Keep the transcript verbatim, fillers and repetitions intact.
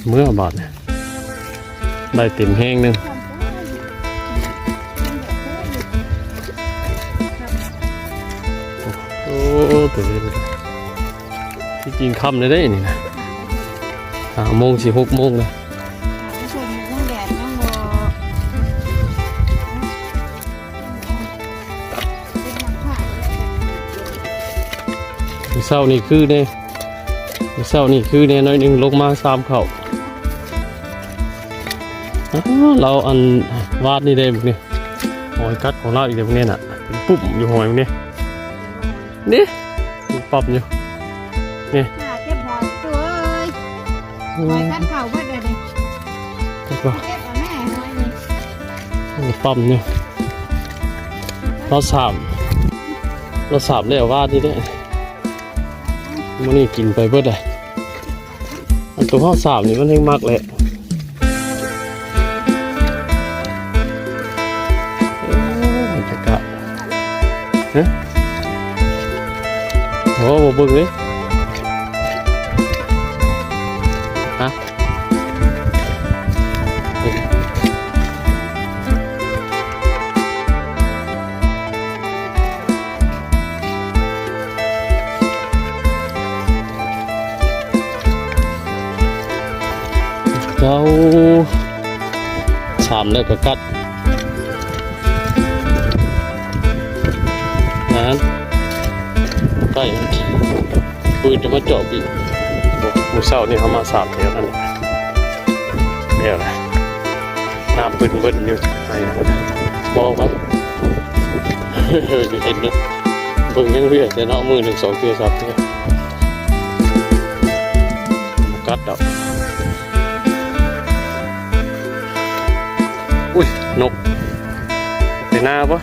เมื่อบาดเนี่ยได้เต็มแห้งหนึ่ง โอ้ ตัวนี้ที่จริงค่ำเลยได้นี่นะ ห้าโมง สิ หกโมงเลย มื้อเช้านี่คือแน่ มื้อเช้านี่คือแน่น้อยหนึ่ง ลงมาสามเข่า อ้าว เราอันวาดนี่ได้บ่เนี่ย หอยกัดของเราอีกแล้วเนี่ยน่ะ เป็นปุ่มอยู่หอยเนี่ย นี่ เป็นปั๊มอยู่ นี่ หาเก็บหอยตัวเอ้ย อืม หอยกัดเข่าเบิดเลยนี่ เห็นปะ เก็บเอาแม่หอยนี่ โอ้ ปั๊มอยู่ เราสาม เราสามแล้ววาดนี่เด้อ มื้อนี้กินไปเบิดเลย อันตัวเฮาสามนี่มันแฮงมักแหละ โอ้ บรรยากาศ ฮะ โอ้ บ่เบิ่งเลย ฮะ เจ้า สามแล้วก็กัด นั้น ไป ปืนจะมาเจาะอีก มื้อเช้านี่เขามาสามแถวนั่นแหละ แล้วนะ น้ำเบิ่นๆอยู่ ไอ้นะ บอกว่า เออ จะเห็นเนาะ เบิ่งยังเวียกแต่เนาะ มื้อหนึ่งสองเทื่อสามเทื่อ กัดดอก อุ้ย นก ไปนาปะ